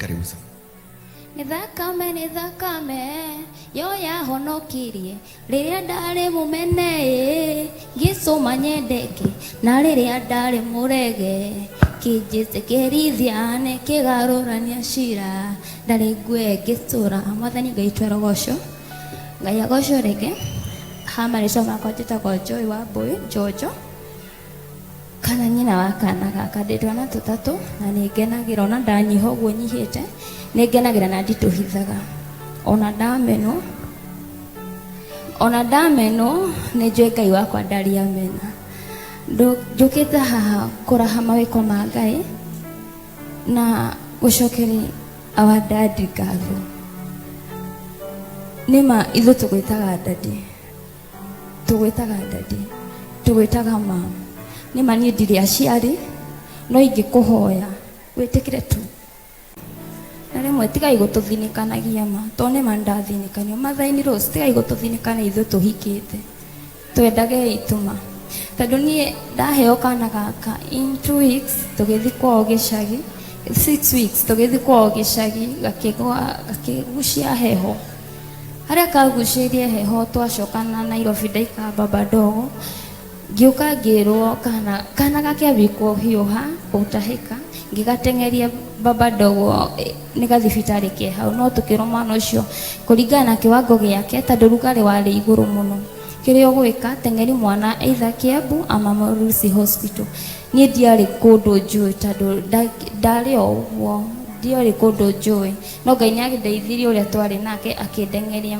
Karibu sana. Nĩ thakame, nĩ thakame yo yahonokirie rĩrĩa ndarĩ mũmene ĩ, ngĩcũma nyendeke na rĩrĩa ndarĩ mũrege kĩnjĩtĩkĩrithia nĩ kĩgarũrania cira ndarĩ ngue ngĩtũra. Mwathani Ngai twerogocwo, Ngai agocwo rĩngĩ. Ha marĩtwa makwa njĩtagwo Joy Wambũi Njonjo kana nyina wa kana gaka. Ndĩ twana tũtatũ na nĩ ngenagĩra ona ndanyiha ũguo nyihĩte nĩ ngenagĩra na nditũhithaga. Ona ndamenwo, ona ndamenwo nĩ njũĩ Ngai wakwa ndarĩ amena. Njũkĩte haha kũraha mawĩko ma Ngai na gũcokeria our daddy ngatho. Nĩma ithuĩ tũgwĩtaga daddy. Tũgwĩtaga daddy, tũgwĩtaga mom. Nĩ ma niĩ ndirĩ aciari, no ingĩkũhoya wĩtĩkĩre tu. Na rĩmwe tigai gũtũthinĩkanagia ma, tondũ nĩ ma nĩndathinĩkanio. Mother in laws, tigai gũtũthinĩkania ithuĩ tũhikĩte. Twendagei tu ma. Tondũ niĩ ndaheo kana gaka in 2 weeks tũgĩthiĩ kwao gĩcagi, 6 weeks tũgĩthiĩ kwao gĩcagi, gakĩgwa gakĩgucia heho. Harĩa kagucĩirie heho twacoka na Nairobi ndaikara baba ndogo, ngĩũka ngĩrwo kana kana gakĩambia kũhiũha gũtahĩka, ngĩgateng'eria baba ndogo nĩ gathibitarĩ ke hau, no tũkĩrwo mwana ũcio kũringana na kĩwango gĩake tondũ rugarĩ warĩ igũrũ mũno, kĩrĩa ũgwĩka teng'eri mwana either Kiambu ama Lucy Hospital. Niĩ ndiarĩ kũndũ njũĩ tondũ ndarĩ o ũguo, ndiarĩ kũndũ njũĩ. No Ngai nĩ andeithirie ũrĩa twarĩ nake akĩndengeria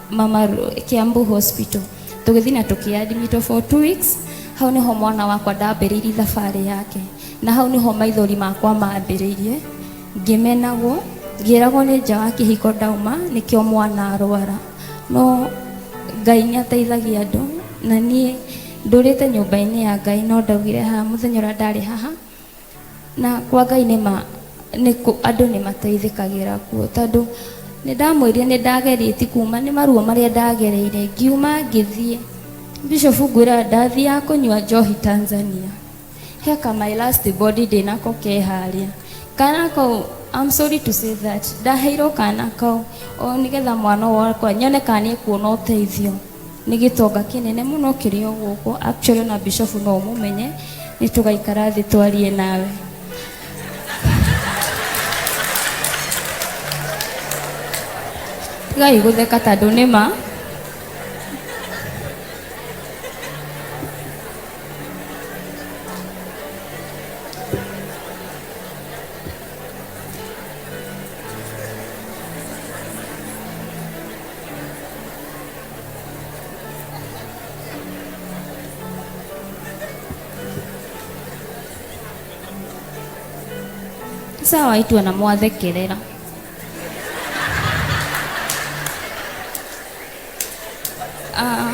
mama Kiambu Hospital. Tũgĩthiĩ na tũkĩadmitwo for 2 weeks. Hau nĩho mwana wakwa ndambĩrĩirie thabarĩ yake. Na hau nĩho maithori makwa mambĩrĩirie. Ngĩmenagwo, ngĩragwo nĩ nja wa kĩhiko ndauma nĩkĩo mwana arwara. No Ngai nĩ ateithagia andũ na niĩ ndũrĩte nyũmba-inĩ ya Ngai no ndaugire haha mũthenya ũrĩa ndarĩ haha na kwa Ngai nĩ ma nĩ andũ nĩ mateithĩkagĩra kuo tondũ nĩ ndamwĩrire nĩ ndagerĩtie kuma nĩ maruo marĩa ndagereire ngiuma ngĩthiĩ. Bishop ngwĩraga ndathiaga kũnyua njohi Tanzania. He ka my last body ndĩnako ke harĩa. Kana kau I'm sorry to say that ndaheirwo kana kau o nĩgetha mwana wakwa nyone kana nĩ ekuona ũteithio. Nĩ gĩtonga kĩnene mũno kĩrĩ o gũkũ. Actually ona bishop no ũmũmenye, nĩ tũgaikara thĩ twarie nawe. Tigai gũtheka tondũ nĩ ma. Sawa itua na mwathekerera. Ah.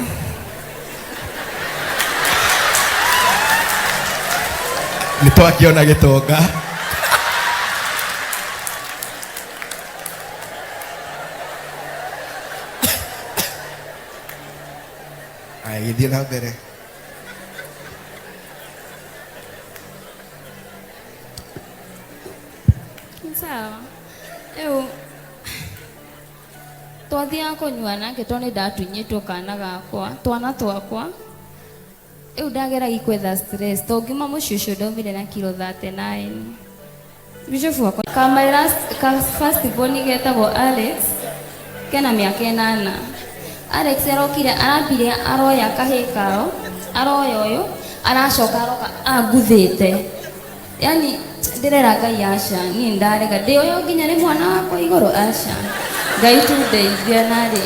Nĩ twakĩona gĩtonga. Aya, gĩthiĩ na mbere. Sawa. Rĩu twathiaga kũnyua nake tondũ nĩ ndatunyĩtwo kana gakwa, twana twakwa. Rĩu ndageragia gwetha stress tondũ ngiuma mũciĩ ũcio ndaumire na kiro 39. Bishop wakwa ka my last ka first born getagwo Alex kena mĩaka 8. Alex arokire arambire aroya kahĩĩ kao aroya ũyũ aracoka aroka anguthĩte. Yani ndĩrera Ngai aca niĩ ndarega ndĩ ũyũ nginya nĩ mwana wakwa igũrũ aca Ngai tu ndeithia narĩ.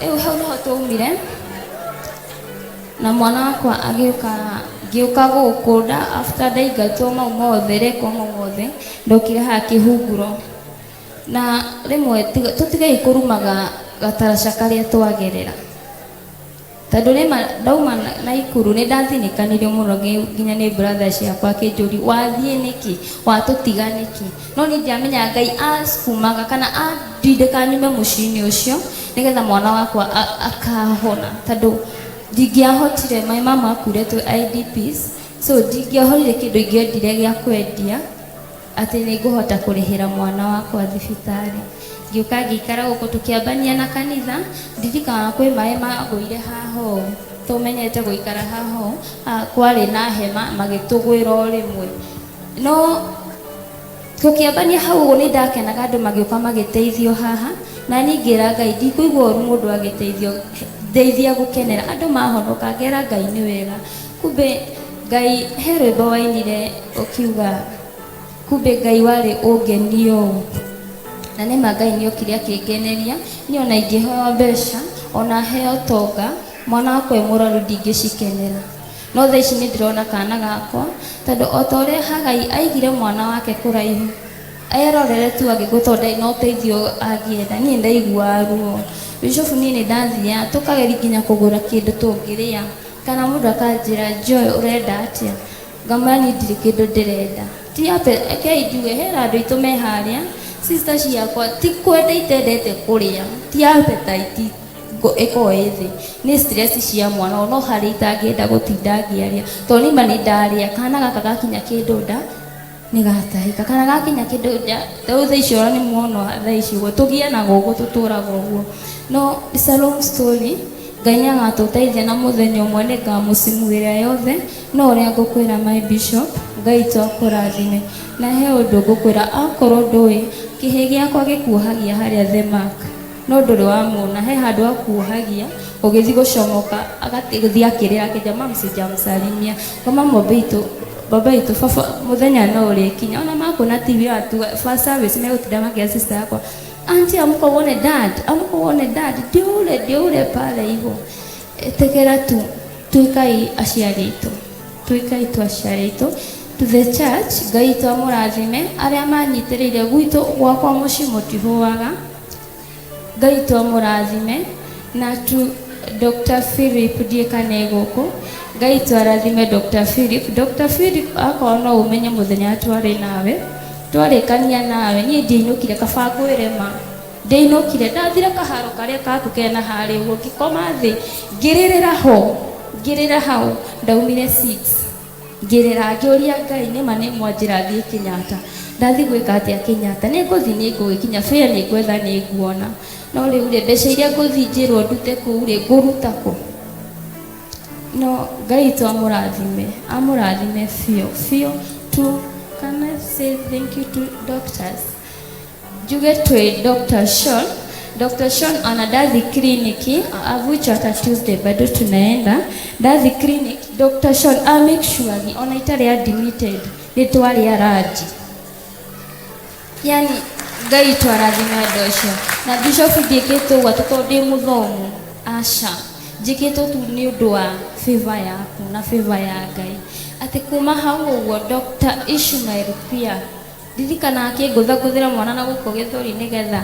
Rĩu hau nĩho twaumire na mwana wakwa agĩũka ngĩũka gũkũ nda after ndaingatwo mau mothe rekwo mau mothe ndokire haha kĩhunguro na rĩmwe tũtigei kũrumaga gataraca karĩa twagerera. Tondũ rĩma ndauma Naikuru nĩ ndathinĩkanirio mũno nginya nĩ brother ciakwa akĩnjũria wathiĩ nĩkĩ, watũtiga nĩkĩ? No niĩ ndiamenyaga Ngai asukumaga kana andindĩkaga nyume mũciĩ-inĩ ũcio nĩgetha mwana wakwa akahona tondũ ndingĩahotire, my mom akuire twĩ IDPs. So ndingĩahorire kĩndũ ingĩendire gĩa kwendia atĩ nĩ ngũhota kũrĩhĩra mwana wakwa thibitarĩ. Ngĩũka ngĩikara gũkũ tũkĩambania na kanitha. Ndirikanaga kwĩ maĩ magũire haha ũũ, tũmenyete gũikara haha ũũ, kwarĩ na hema magĩtũgwĩra o rĩmwe. No tũkĩambania hau ũguo nĩ ndakenaga andũ magĩũka magĩteithio haha, na niĩ ngĩra Ngai ndikũigua ũru mũndũ agĩteithio, ndeithia gũkenera andũ mahonoka, ngera Ngai nĩ wega. Kumbe Ngai he rwĩmbo wainire ũkiuga kumbe Ngai warĩ ũngenio ũũ, na nĩma Ngai nĩ okire akĩngeneria. Niĩ ona ingĩheo mbeca ona heo tonga, mwana wakwa e mũrwaru ndingĩcikenera. No thaa ici nĩ ndĩrona kana gakwa, tondũ o ta ũrĩa Hagai aigire mwana wake kũraihu erorere tu agĩkua tondũ ndarĩ na ũteithio angĩenda, niĩ ndaiguaga ruo. Bishop niĩ nĩ ndathiaga tũkageria nginya kũgũra kĩndũ tũngĩrĩa, kana mũndũ akanjĩra Joy ũrenda atĩa, ngamwĩra niĩ ndirĩ kĩndũ ndĩrenda. Ti atĩ rekei njuge hena andũ aitũ me harĩa, sister ciakwa ti kwenda itendete kũrĩa, ti appetite ĩkoragwo ĩ thĩ, nĩ stress cia mwana no harĩa itangĩenda gũtinda ngĩaria, tondũ nĩma nĩ ndarĩa, kana gaka gakinya kĩndũ nda nĩ gatahĩka, kana gakinya kĩndũ nda, rĩu thaa ici ona nĩ muona thaa ici ũguo tũgianaga ũguo tũtũraga ũguo. No it's a long story, Ngai nĩ agatũteithia na mũthenya ũmwe nĩ ngamũcimuĩra yothe, no ũrĩa ngũkwĩra my bishop, Ngai tu akũrathime. Na he ũndũ ngũkwĩra, akorwo ndũĩ, kĩhĩ gĩakwa gĩkuohagia harĩa The Mark, no ndũrĩ wamuona, he handũ akuohagia ũgĩthiĩ gũcomoka agathiĩ akĩrĩra akĩnjĩra mam sijamsalimia. Ngama mwambie itu baba itu baba mũthenya no ũrĩkinya, ona makuona TV atu first service megũtinda makĩra sister yakwa auntie amka uone dad, amka uone dad, ndiure ndiure pale hivyo. Ĩtĩkĩra tu tuĩkai aciari aitũ, tuĩkai tu aciari aitũ to the church. Ngai witũ amũrathime arĩa manyitĩrĩire gwitũ gwakwa mũciĩ mũtihũaga. Ngai witũ amũrathime. Na tu Dr. Philip ndiĩ kana e gũkũ, Ngai witũ arathime Dr. Philip. Dr. Philip, akorwo no ũmenye mũthenya twarĩ nawe twarĩkania nawe, niĩ ndiainũkire, kaba ngwĩre ma ndiainũkire, ndathire kaharo karĩa kaku kena harĩa ũguo, ngĩkoma thĩ ngĩrĩrĩra ho, ngĩrĩra hau, ndaumire 6 ngĩrĩra ngĩũria Ngai nĩma nĩ mwanjĩra thiĩ Kenyatta, ndathiĩ gwĩka atĩa Kenyatta, nĩ ngũthiĩ nĩ ngũgĩkinya fare nĩ ngwetha nĩ nguona, no rĩu rĩ mbeca iria ngũthiĩ njĩrwo ndute kũu rĩ ngũruta kũ? No Ngai tu amũrathime, amũrathime biũ biũ tu. Can I say thank you to doctors? Njuge twĩ Dr. Sean. Dr. Sean ana ndathi kliniki avucho hata Tuesday bado tunaenda ndathi clinic. Dr. Sean a make sure ni ona itarĩ admitted nĩ twarĩa lunch. Yani Ngai twarathime andũ acio. Na bishop ndiĩkĩte ũguo atĩ tondũ ndĩ mũthomu, aca, njĩkĩte tu nĩ ũndũ wa favor yaku na favor ya Ngai. Atĩ kuma hau ũguo Dr. Ishmael pia ndirikana akĩngũthangũthĩra mwana na gũkũ gĩthũri nĩgetha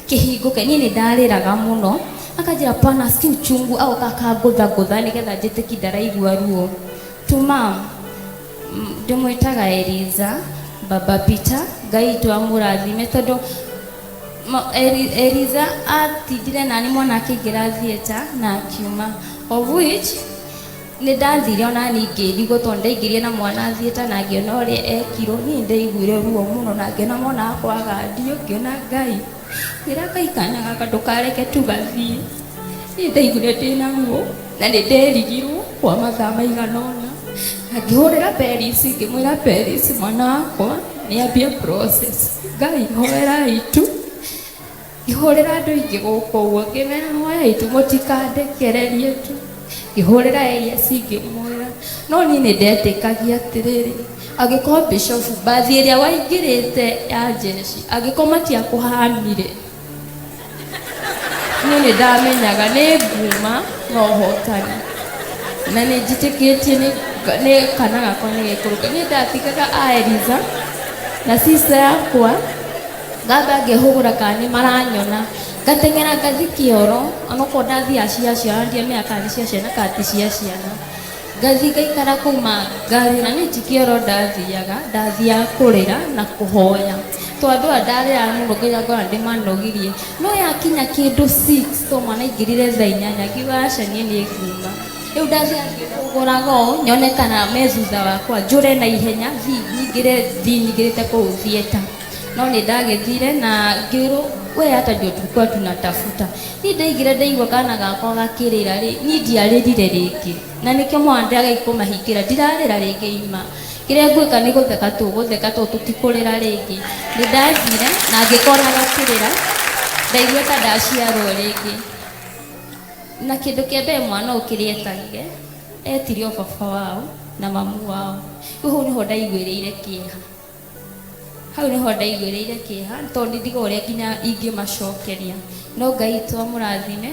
kĩhingũke, niĩ nĩ ndarĩraga mũno, akanjĩra pana si uchungu, agoka akangũthangũtha nĩgetha njĩtĩki ndaraigua ruo. Tu mam ndĩmwĩtaga Eliza Baba Peter, Ngai witũ amũrathime tondũ Eliza atindire nani mwana akĩingĩra theatre na akiuma, of which nĩ ndathire ona niĩ ngĩrigwo tondũ ndaingĩrire na mwana theatre na ngĩona ũrĩa ekirwo, niĩ ndaiguire ruo mũno na ngĩona mwana wakwa agandio, ngĩona Ngai ngĩra Ngai kana gaka ndũkareke tu gathiĩ. Niĩ ndaiguire ndĩna ruo na nĩ nderigirwo kwa mathaa maigana ũna, na ngĩhũrĩra Peris ngĩmwĩra Peris mwana wakwa nĩ ambie process, Ngai hoerai tu. Ngĩhũrĩra andũ aingĩ gũkũ ũguo ngĩmera hoyai tu mũtikandekererie tu. Ngĩhũrĩra Elias ngĩmwĩra, no niĩ nĩ ndetĩkagia atĩrĩrĩ, angĩkorwo bishop bathi ĩrĩa waingĩrĩte ya jeshi angĩkorwo matiakũhamire, niĩ nĩ ndamenyaga nĩ nguma na ũhotani, na nĩ njĩtĩkĩtie nĩ kana gakwa nĩ gekũrũka. Niĩ ndatigaga a Eliza na sister yakwa ngamba ngehũgũra kana nĩ maranyona, ngateng'era ngathi kĩoro, onokorwo ndathiaga cia ciana ndiamenyaga kana nĩ cia ciana kana ti cia ciana, ngathi ngaikara kũu ngarĩra. Niĩ ti kĩoro ndathiaga, ndathiaga kũrĩra na kũhoya, tondũ andũ aya ndarĩraga mũno nginya ngona ndĩmanogirie. No yakinya kĩndũ 6 to mwana aingĩrire thaa 8, ngiuga aca niĩ nĩ nguma. Rĩu ndathiĩ ngĩkũgũraga ũũ nyone kana me thutha wakwa, njũre na ihenya thiĩ nyingĩre, thiĩ nyingĩrĩte kũu theatre. No nĩ ndagĩthire na ngĩrwo we hata ndio tulikuwa tunatafuta. Niĩ ndaigire ndaigua kana gakwa gakĩrĩra rĩ, niĩ ndiarĩrire rĩngĩ. Na nĩkĩo mwana ndĩrageria kũmahingĩra, ndirarĩra rĩngĩ ima. Kĩrĩa ngwĩka nĩ gũtheka tũgũtheka tondũ tũtikũrĩra rĩngĩ. Nĩ ndathire na ngĩkora gakĩrĩra, ndaigua ta ndaciarwo rĩngĩ. Na kĩndũ kĩa mbere mwana ũyũ kĩrĩa etagire, etire o baba wao na mamu wao. Rĩu hau nĩho ndaiguĩrĩire kĩeha. Hau nĩho ndaiguĩrĩire kĩeha tondũ nĩ ndiga ũrĩa nginya ingĩmacokeria. No Ngai witũ amũrathime,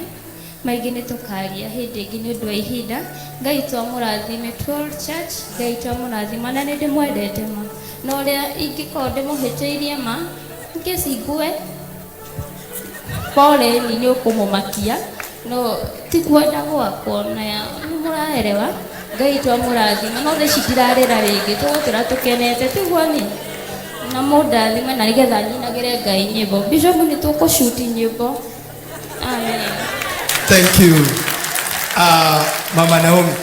maingĩ nĩ tũkaria hĩndĩ ĩngĩ nĩ ũndũ wa ihinda. Ngai witũ amũrathime to all church, Ngai witũ amũrathime na nĩ ndĩmwendete ma. Na ũrĩa ingĩkorwo ndĩmũhĩtĩirie ma, in case ngue, pole ni nĩ ũkũmũmakia, no ti kwenda gwakwa na nĩ mũraerewa. Ngai witũ amũrathime, no thaa ici ndirarĩra rĩngĩ, tũgũtũra tũkenete, tiguo ni? Na mũndathime na nĩgetha nyinagĩre Ngai nyĩmbo. Bishop nĩ tũkũcuti nyĩmbo. Amen. Thank you. Mama Naomi.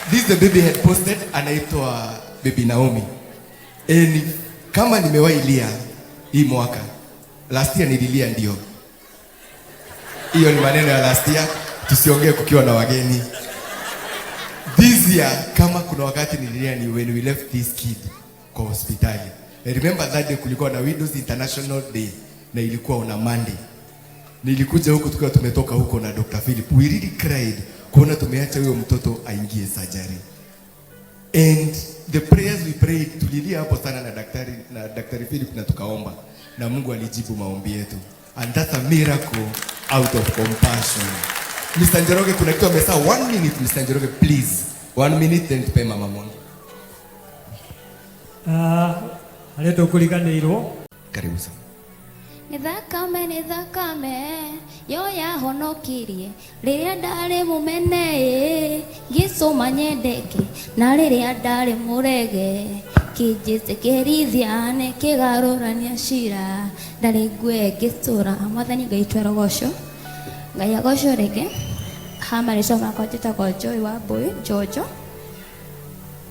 This the baby had posted, anaitwa Baby Naomi. Ni, kama nimewahi lia hii mwaka. Last year nililia ndio. Hiyo ni maneno ya last year, tusiongee kukiwa na wageni. This year kama kuna wakati nililia ni when we left this kid kwa hospitali. I remember that day kulikuwa na Widows International Day na ilikuwa on a Monday. Nilikuja huku tukiwa tumetoka huko na Dr. Philip. We really cried kuona tumeacha huyo mtoto aingie surgery. And the prayers we prayed, tulilia hapo sana na daktari Philip na tukaomba na Mungu alijibu maombi yetu. And that's a miracle out of compassion. Mr. Njoroge, kuna kitu amesahau. 1 minute, Mr. Njoroge, please. 1 minute then tupe Mama Mwangi. Arĩa tũkũriganĩirwo. Karibu sana. Nĩ thakame, nĩ thakame, yo yahonokirie. Rĩrĩa ndarĩ mũmene, ngĩcũma nyendeke. Na rĩrĩa ndarĩ mũrege, kĩnjĩtĩkĩrithia, nĩ kĩgarũrania cira. Ndarĩ ngue ngĩtũra. Mwathani Ngai twerogocwo. Ngai agocwo rĩngĩ. Ha marĩtwa makwa njĩtagwo Joy Wambui Njonjo,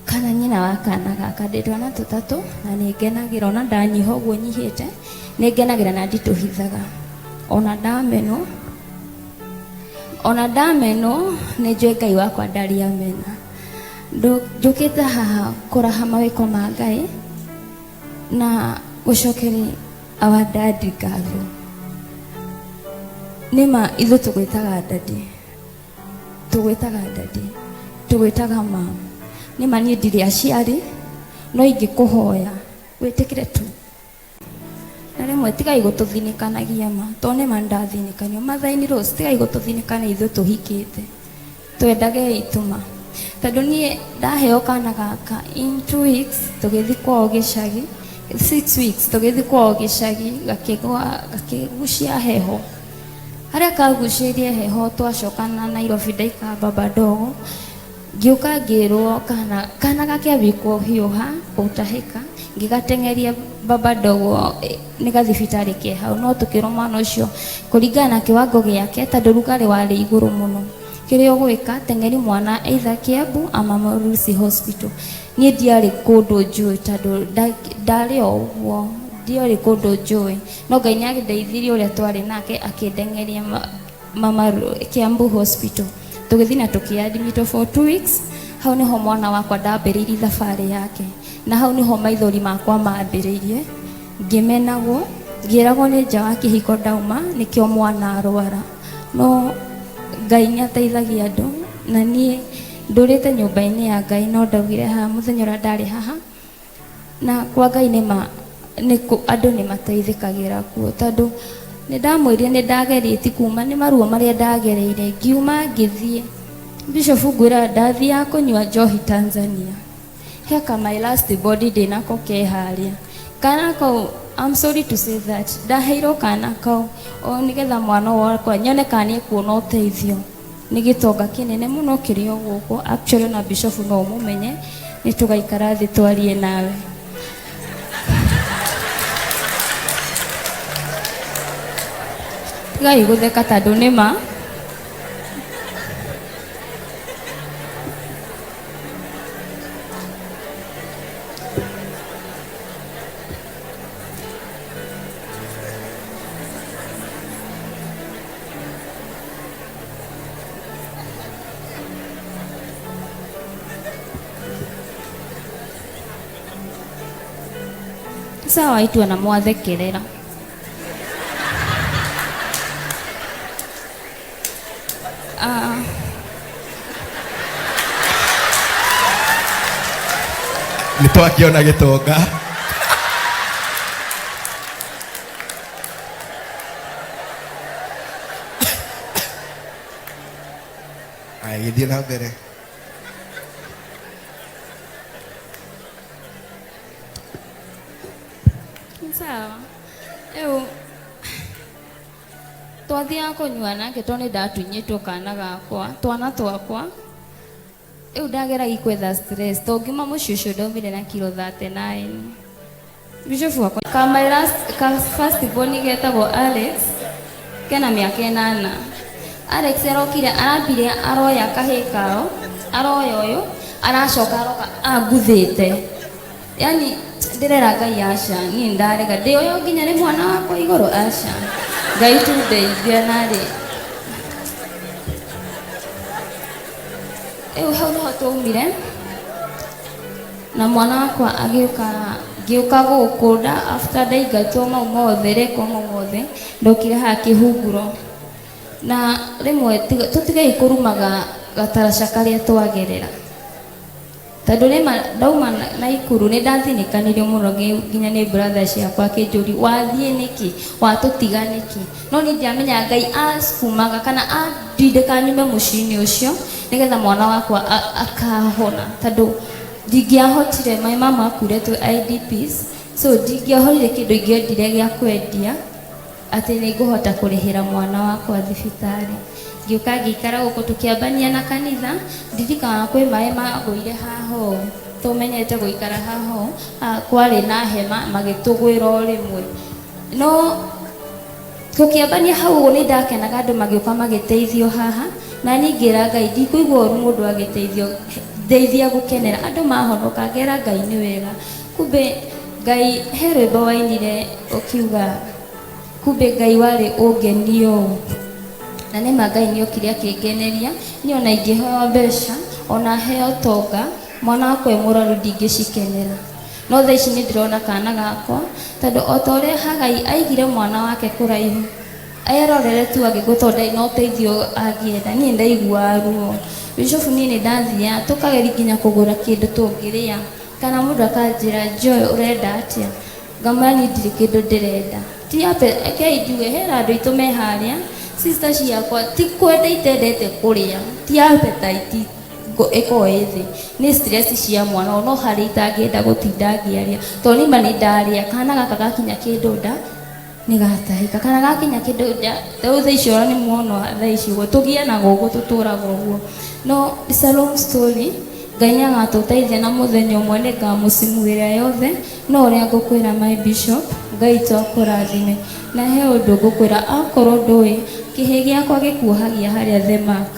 kana nyina wa kana gaka. Ndĩ twana tũtatũ na nĩ ngenagĩra, ona ndanyiha ũguo nyihĩte, nĩ ngenagĩra na nditũhithaga. Ona ndamenwo, ona ndamenwo, nĩ njũĩ Ngai wakwa ndarĩ amena. Njũkĩte haha kũraha mawĩko ma Ngai na gũcokeria our daddy ngatho. Nĩma ithuĩ tũgwĩtaga daddy, tũgwĩtaga daddy, tũgwĩtaga mom. Nĩma niĩ ndirĩ aciari, no ingĩkũhoya wĩtĩkĩre tu. Na rĩmwe tigai gũtũthinĩkanagia ma, tondũ nĩma nĩndathinĩkanio. Mother-in laws, tigai gũtũthinĩkana ithuĩ tũhikĩte. Twendagei tu ma. Tondũ niĩ ndaheo kana gaka in 2 weeks tũgĩthiĩ kwao gĩcagi, 6 weeks tũgĩthiĩ kwao gĩcagi, gakĩgwa, gakĩgucia heho. Harĩa kagucĩirie heho twacoka na Nairobi ndaikara baba ndogo. Ngĩũka ngĩrwo kana gakĩambia kũhiũha, gũtahĩka, ngĩgateng'eria baba ndogo, nĩ gathibitarĩ ke hau, no tũkĩrwo mwana ũcio kũringana na kĩwango gĩake, tondũ rugarĩ warĩ igũrũ mũno. Kĩrĩa ũgwĩka, teng'eri mwana either Kiambu ama Marusi Hospital. Niĩ ndiarĩ kũndũ njũĩ, tondũ ndarĩ o ũguo, ndiarĩ kũndũ njũĩ. No Ngai nĩ andeithirie ũrĩa twarĩ nake, akĩndeng'eria mama Kiambu Hospital. Tũgĩthiĩ na tũkĩadmitwo for 2 weeks. Hau nĩho mwana wakwa ndambĩrĩirie thabarĩ yake. Na hau nĩho maithori makwa mambĩrĩirie. Ngĩmenagwo, ngĩragwo nĩ nja wa kĩhiko ndauma, nĩkĩo mwana arwara. No Ngai nĩ ateithagia andũ, na niĩ ndũrĩte nyũmba-inĩ ya Ngai, no ndaugire haha mũthenya ũrĩa ndarĩ haha. Na kwa Ngai andũ nĩ mateithĩkagĩra kuo, tondũ nĩ ndamwĩrire nĩ ndagerĩtie kuma, nĩ maruo marĩa ndagereire, ngiuma ngĩthiĩ. Bishop ngwĩra ndathiaga kũnyua njohi Tanzania. Heka my last body ndĩnako ke harĩa. Kana kau, I'm sorry to say that, ndaheirwo kana kau o nĩgetha mwana wakwa nyone kana nĩekuona ũteithio. Nĩ gĩtonga kĩnene mũno kĩrĩ o gũkũ. Actually ona Bishop no ũmũmenye, nĩ tũgaikara thĩ twarie nawe. Tigai gũtheka tondũ nĩ ma. Sawa itua na mwathekerera. Ah, Nĩ twakĩona gĩtonga. Aya, gĩthiĩ na mbere. Sawa. Rĩu twathiaga kũnyua nake tondũ nĩ ndatunyĩtwo kana gakwa, twana twakwa. Rĩu ndageragia gwetha stress to ngiuma mũciĩ ũcio ndaumire na kiro 39. Bishop wakwa ka my last ka first born getagwo Alex kena mĩaka 8. Alex arokire arambire aroya kahĩĩ kao, aroya ũyũ, aracoka aroka anguthĩte. Yani ndĩrera Ngai aca, niĩ ndarega ndĩ ũyũ nginya nĩ mwana wakwa igũrũ aca. Ngai tu ndeithia narĩ. Rĩu hau nĩho twaumire na mwana wakwa agĩũka, ngĩũka gũkũ nda after ndaingatwo mau mothe rekwo mau mothe, ndokire haha kĩhunguro. Na rĩmwe tũtigei kũrumaga gataraca karĩa twagerera. Tondũ rĩma ndauma Naikuru nĩ ndathinĩkanirio mũno nginya nĩ brother ciakwa akĩnjũria wathiĩ nĩkĩ, watũtiga nĩkĩ. No niĩ ndiamenyaga Ngai acukumaga kana andindĩka nyume mũciĩ-inĩ ũcio nĩgetha mwana wakwa akahona. Tondũ ndingĩahotire, my mama akuire twĩ IDPs, so ndingĩahotire kĩndũ ingĩendire gĩa kwendia atĩ nĩ ngũhota kũrĩhĩra mwana wakwa thibitarĩ. Ngĩũka ngĩikara gũkũ tũkĩambania na kanitha, ndirikanaga kwĩ maĩ magũire haha ũũ, tũmenyete gũikara haha ũũ, kwarĩ na hema magĩtũgwĩra o rĩmwe. No tũkĩambania hau ũguo nĩ ndakenaga andũ magĩũka magĩteithio haha, na niĩ ngĩra Ngai ndikũigua ũru mũndũ agĩteithio, ndeithia gũkenera andũ mahonoka, ngera Ngai nĩ wega. Kumbe Ngai he rwĩmbo wainire ũkiuga kumbe Ngai warĩ ũngenio ũũ. Na nĩma Ngai nĩ okire akĩngeneria, niĩ ona ingĩheo mbeca, ona heo tonga, mwana wakwa e mũrwaru ndingĩcikenera. No thaa ici nĩ ndĩrona kana gakwa, tondũ o ta ũrĩa Hagai aigire mwana wake kũraihu, erorere tu agĩkua tondũ ndarĩ na ũteithio angĩenda, niĩ ndaiguaga ruo. Bishop niĩ nĩ ndathiaga tũkageria nginya kũgũra kĩndũ tũngĩrĩa, kana mũndũ akanjĩra Joy ũrenda atĩa, ngamwĩra niĩ ndirĩ kĩndũ ndĩrenda. Ti rekei njuge hena andũ aitũ me harĩa, sister ciakwa ti kwenda itendete kũrĩa, ti appetite ĩkoragwo ĩ thĩ, nĩ stress cia mwana no harĩa itangĩenda gũtinda ngĩaria, tondũ nĩma nĩ ndarĩa, kana gaka gakinya kĩndũ nda nĩ gatahĩka, kana gakinya kĩndũ nda, rĩu thaa ici ona nĩ muona thaa ici ũguo tũgianaga ũguo tũtũraga ũguo. No it's a long story, Ngai nĩ agatũteithia na mũthenya ũmwe nĩ ngamũcimuĩra yothe, no ũrĩa ngũkwĩra my bishop, Ngai to akũrathime. Na he ũndũ ngũkwĩra akorwo ndũĩ, kĩhĩ gĩakwa gĩkuohagia harĩa The Mark,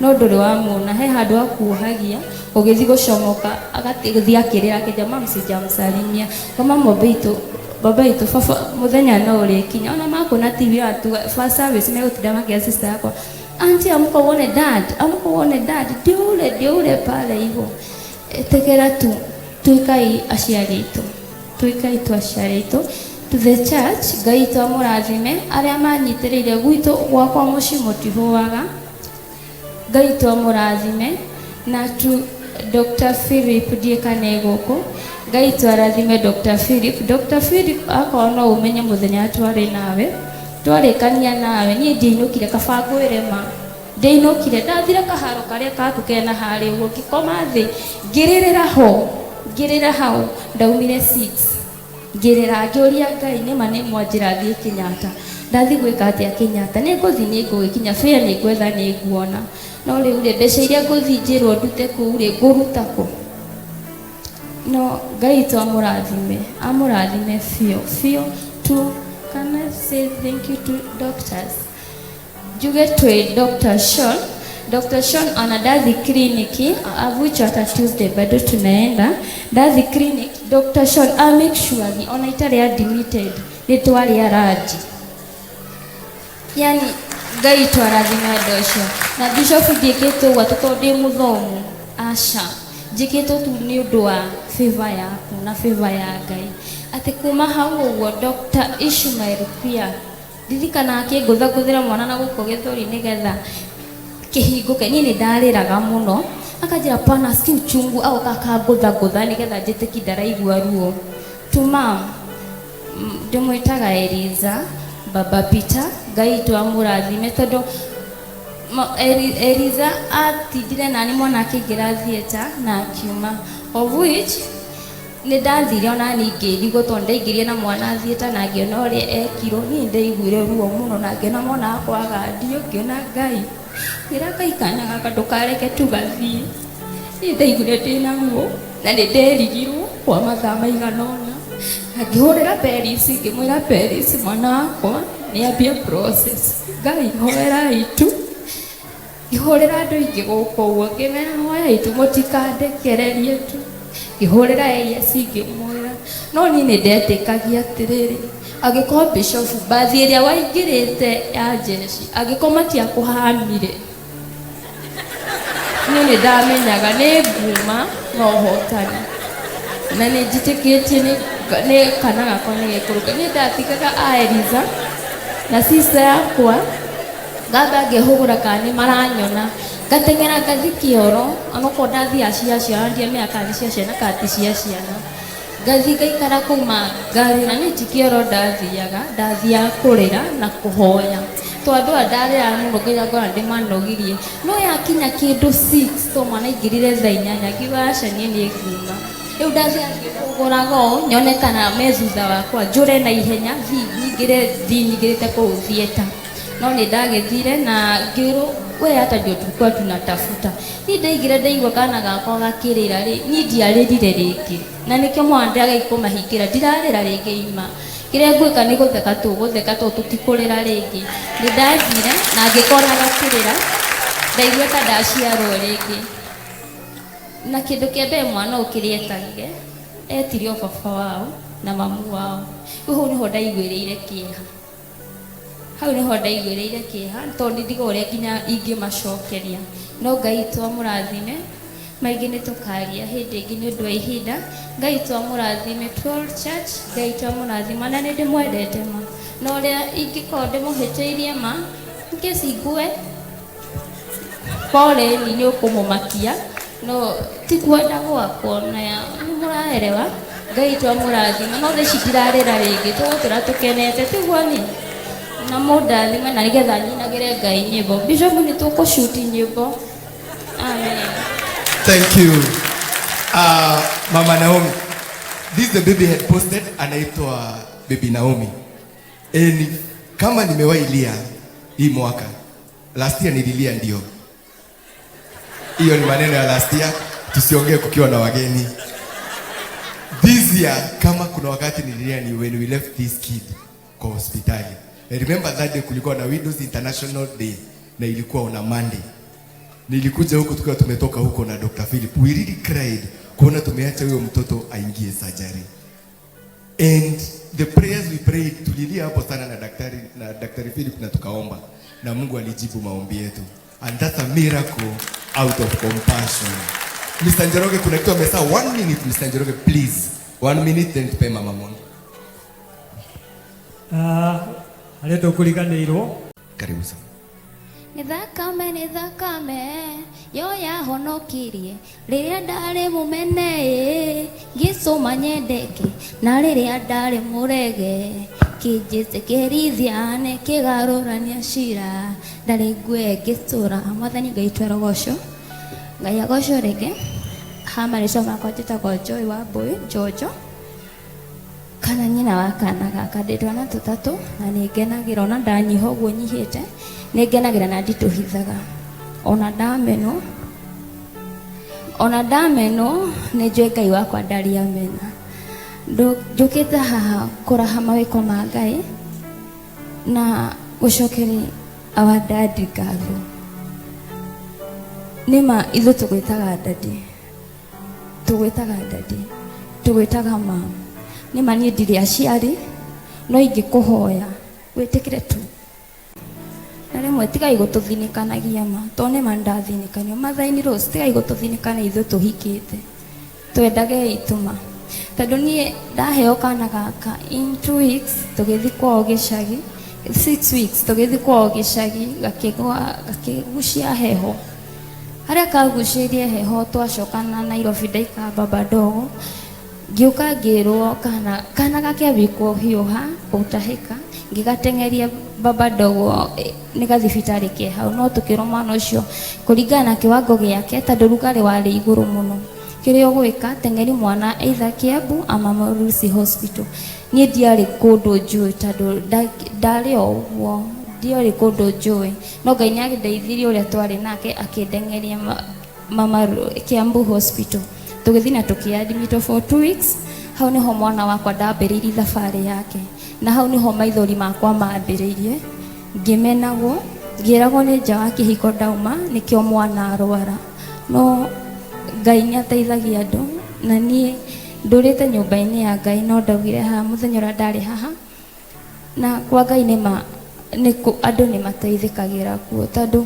no ndũrĩ wamuona, he handũ akuohagia ũgĩthiĩ gũcomoka agathiĩ akĩrĩra akĩnjĩra mam sijamsalimia. Ngama mwambie itu baba itũ baba mũthenya no ũrĩkinya ona makona TV atu first service megũtinda makĩra sister yakwa auntie amka uone dad, amka uone dad, ndio ule ndio ule pale hivyo. Ĩtĩkĩra tu tuĩkai aciari aitũ, tuĩkai tu aciari aitũ. To the church, Ngai witũ amũrathime arĩa manyitĩrĩire gwitũ gwakwa mũciĩ mũtihũaga. Ngai witũ amũrathime. Na tu Dr. Philip ndiĩ kana e gũkũ, Ngai witũ arathime Dr. Philip. Dr. Philip akorwo no ũmenye mũthenya twarĩ nawe, twarĩkania nawe, niĩ ndiainũkire kaba ngwĩre ma. Ndiainũkire, ndathire kaharo karĩa kaku kena harĩa ũguo, ngĩkoma thĩ, ngĩrĩrĩra ho, ngĩrĩra hau, ndaumire 6. Ngĩrĩra ngĩũria Ngai nĩma nĩ mwanjĩra thiĩ Kenyatta. Ndathiĩ gwĩka atĩa Kenyatta? Nĩ ngũthiĩ nĩ ngũgĩkinya, fare nĩ ngwetha nĩ nguona. No rĩu rĩ, mbeca iria ngũthiĩ njĩrwo ndute kũu rĩ, ngũruta kũ? No Ngai witũ amũrathime, amũrathime biũ biũ. To can I say thank you to doctors? Njuge twĩ Dr. Sean. Dr. Sean ana ndathi kliniki, avucho hata Tuesday bado tunaenda. Ndathi clinic, Dr. Sean a make sure ni ona itarĩ admitted nĩ twarĩa lunch. Yani Ngai witũ arathime andũ acio. Na Bishop ndiĩkĩte ũguo atĩ tondũ ndĩ mũthomu, aca. Njĩkĩte tu nĩ ũndũ wa favor yaku na favor ya Ngai. Atĩ kuma hau ũguo Dr. Ishmael pia ndirikana akĩngũthangũthĩra mwana na gũkũ gĩthũri nĩgetha kĩhingũke. Niĩ nĩ ndarĩraga mũno, akanjĩra pana si uchungu, agoka akangũthangũtha nĩgetha njĩtĩki ndaraigua ruo. To mom, ndĩmwĩtaga Eliza Baba Peter, Ngai witũ amũrathime tondũ Eliza atindire nani mwana akĩingĩra theatre na akiuma, of which nĩ ndathire ona niĩ ngĩrigwo tondũ ndaingĩrire na mwana theatre na ngĩona ũrĩa ekirwo. Niĩ ndaiguire ruo mũno na ngĩona mwana wakwa agandio, ngĩona Ngai, ngĩra Ngai kana gaka ndũkareke tu gathiĩ. Niĩ ndaiguire ndĩna ruo na nĩ nderigirwo kwa mathaa maigana ũna, na ngĩhũrĩra Peris, ngĩmwĩra Peris mwana wakwa nĩ ambie process. Ngai hoerai tu. Ngĩhũrĩra andũ aingĩ gũkũ ũguo ngĩmera hoyai tu mũtikandekererie tu. Ngĩhũrĩra Elias ngĩmwĩra, no niĩ nĩ ndetĩkagia atĩrĩrĩ, angĩkorwo Bishop bathi ĩrĩa waingĩrĩte ya jeshi angĩkorwo matiakũhamire, niĩ nĩ ndamenyaga nĩ nguma na ũhotani, na nĩ njĩtĩkĩtie nĩ kana gakwa nĩ gekũrũka. Niĩ ndatigaga a Eliza na sister yakwa, ngamba ngehũgũra kana nĩ maranyona, ngateng'era ngathi kĩoro, onokorwo ndathiaga cia ciana ndiamenya kana nĩ cia ciana kana ti cia ciana, ngathi ngaikara kũu ma ngarĩra. Niĩ ti kĩoro ndathiaga, ndathiaga kũrĩra na kũhoya, tondũ andũ aya ndarĩraga mũno nginya ngona ndĩmanogirie. No yakinya kĩndũ 6, to mwana aingĩrire thaa 8, ngiuga aca niĩ nĩ nguma. Rĩu ndathiaga ngĩhũgũraga ũũ nyone kana me thutha wakwa, njũre na ihenya thiĩ nyingĩre, thiĩ nyingĩrĩte kũu theatre. No nĩ ndagĩthire na ngĩrwo we hata ndio tulikuwa tunatafuta. Niĩ ndaigire ndaigua kana gakwa gakĩrĩra rĩ, niĩ ndiarĩrire rĩngĩ, na nĩkĩo mwana ndĩrageria kũmahingĩra, ndirarĩra rĩngĩ ima. Kĩrĩa ngwĩka nĩ gũtheka tũgũtheka tondũ tũtikũrĩra rĩngĩ. Nĩ ndathire na ngĩkora gakĩrĩra, ndaigua ta ndaciarwo rĩngĩ. Na kĩndũ kĩa mbere mwana ũyũ kĩrĩa etagire, etire o baba wao na mamu wao. Rĩu hau nĩho ndaiguĩrĩire kĩeha, hau nĩho ndaiguĩrĩire kĩeha tondũ nĩ ndiga ũrĩa nginya ingĩmacokeria. No Ngai witũ amũrathime, maingĩ nĩ tũkaria hĩndĩ ĩngĩ nĩ ũndũ wa ihinda. Ngai witũ amũrathime to all church, Ngai witũ amũrathime, na nĩ ndĩmwendete ma, na ũrĩa ingĩkorwo ndĩmũhĩtĩirie ma in case ngue poleni nĩ ũkũmũmakia, no ti kwenda gwakwa na nĩ mũraerewa. Ngai witũ amũrathime. No thaa ici ndirarĩra rĩngĩ, tũgũtũra tũkenete tiguo ni na mũndathime na nĩgetha nyinagĩre Ngai nyĩmbo. Bishop nĩ tũkũcuti nyĩmbo. Amen. Thank you. Mama Naomi. This the baby had posted, anaitwa Baby Naomi. Ni, kama nimewahi lia hii mwaka. Last year nililia ndio. Hiyo ni maneno ya last year, tusiongee kukiwa na wageni. This year kama kuna wakati nililia ni when we left this kid kwa hospitali. I remember that day kulikuwa na Widows International Day na ilikuwa on a Monday. Nilikuja huko tukiwa tumetoka huko na Dr. Philip. We really cried kuona tumeacha huyo mtoto aingie surgery. And the prayers we prayed, tulilia hapo sana na daktari Philip na tukaomba na Mungu alijibu maombi yetu. And that's a miracle out of compassion. Mr. Njoroge, kuna kitu amesahau. 1 minute, Mr. Njoroge, please. 1 minute then tupe Mama Mwangi. Arĩa tũkũriganĩirwo. Karibu sana. Nĩ thakame, nĩ thakame yo yahonokirie rĩrĩa ndarĩ mũmene, ngĩcũma nyendeke, na rĩrĩa ndarĩ mũrege kĩnjĩtĩkĩrithia nĩ kĩgarũrania cira, ndarĩ ngue ngĩtũra. Mwathani Ngai twerogocwo, Ngai agocwo rĩngĩ. Ha marĩtwa makwa njĩtagwo Joy wa Mbui Jojo, kana nyina wa kana gaka. Ndĩ twana tũtatũ na nĩ ngenagĩra, ona ndanyiha ũguo nyihĩte nĩ ngenagĩra na nditũhithaga. Ona ndamenwo, ona ndamenwo nĩ njũĩ Ngai wakwa ndarĩ amena. Njũkĩte haha kũraha mawĩko ma Ngai na gũcokeria our daddy ngatho. Nĩma ithuĩ tũgwĩtaga daddy, tũgwĩtaga daddy, tũgwĩtaga mom. Nĩma niĩ ndirĩ aciari, no ingĩkũhoya wĩtĩkĩre tu. Na rĩmwe tigai gũtũthinĩkanagia ma, tondũ nĩma nĩndathinĩkanio. Mother-in-laws, tigai gũtũthinĩkana ithuĩ tũhikĩte. Twendagei tuma. Tondũ niĩ ndaheo kana gaka in 2 weeks tũgĩthiĩ kwao gĩcagi, 6 weeks tũgĩthiĩ kwao gĩcagi, gakĩgwa gakĩgucia heho. Harĩa kagucĩirie heho, twacoka na Nairobi, ndaikara baba ndogo, ngĩũka ngĩrwo kana gakĩambia kũhiũha gũtahĩka, ngĩgateng'eria baba ndogo, nĩ gathibitarĩ ke hau, no tũkĩrwo mwana ũcio kũringana na kĩwango gĩake, tondũ rugarĩ warĩ igũrũ mũno, kĩrĩa ũgwĩka, teng'eri mwana either Kiambu ama Marusi Hospital. Niĩ ndiarĩ kũndũ njũĩ, tondũ ndarĩ o ũguo, ndiarĩ kũndũ njũĩ, no Ngai nĩ andeithirie, ũrĩa twarĩ nake akĩndeng'eria mama Kiambu Hospital. Tũgĩthiĩ na tũkĩadmitwo for 2 weeks. Hau nĩho mwana wakwa ndambĩrĩirie thabarĩ yake, na hau nĩho maithori makwa mambĩrĩirie, ngĩmenagwo, ngĩragwo nĩ nja wa kĩhiko ndauma, nĩkĩo mwana arwara. No Ngai nĩ ateithagia andũ, na niĩ ndũrĩte nyũmba-inĩ ya Ngai, no ndaugire haha mũthenya ũrĩa ndarĩ haha na kwa Ngai nĩ ma nĩ andũ nĩ mateithĩkagĩra kuo, tondũ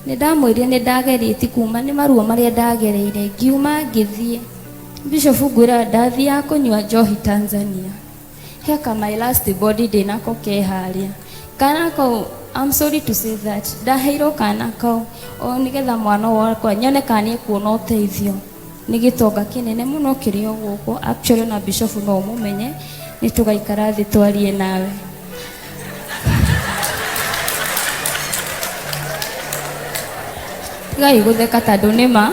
nĩ ndamwĩrire nĩ ndagerĩtie kuma nĩ maruo marĩa ndagereire, ngiuma ngĩthiĩ. Bishop, ngwĩra, ndathiaga kũnyua njohi Tanzania. Heka my last body ndĩnako ke harĩa kana kau. I'm sorry to say that ndaheirwo kana kau o nĩgetha mwana wakwa nyone kana nĩ ekuona ũteithio. Nĩ gĩtonga kĩnene mũno kĩrĩ o gũkũ actually, na Bishop no ũmũmenye, nĩ tũgaikara thĩ twarie nawe. Tigai gũtheka tondũ nĩ ma.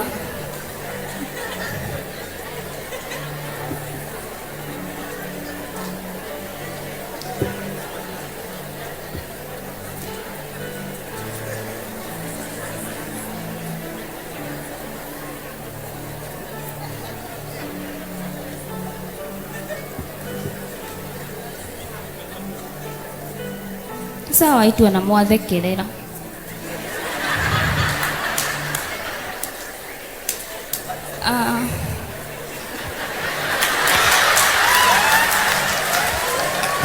Sawa, itua na mwathekerera. Ah,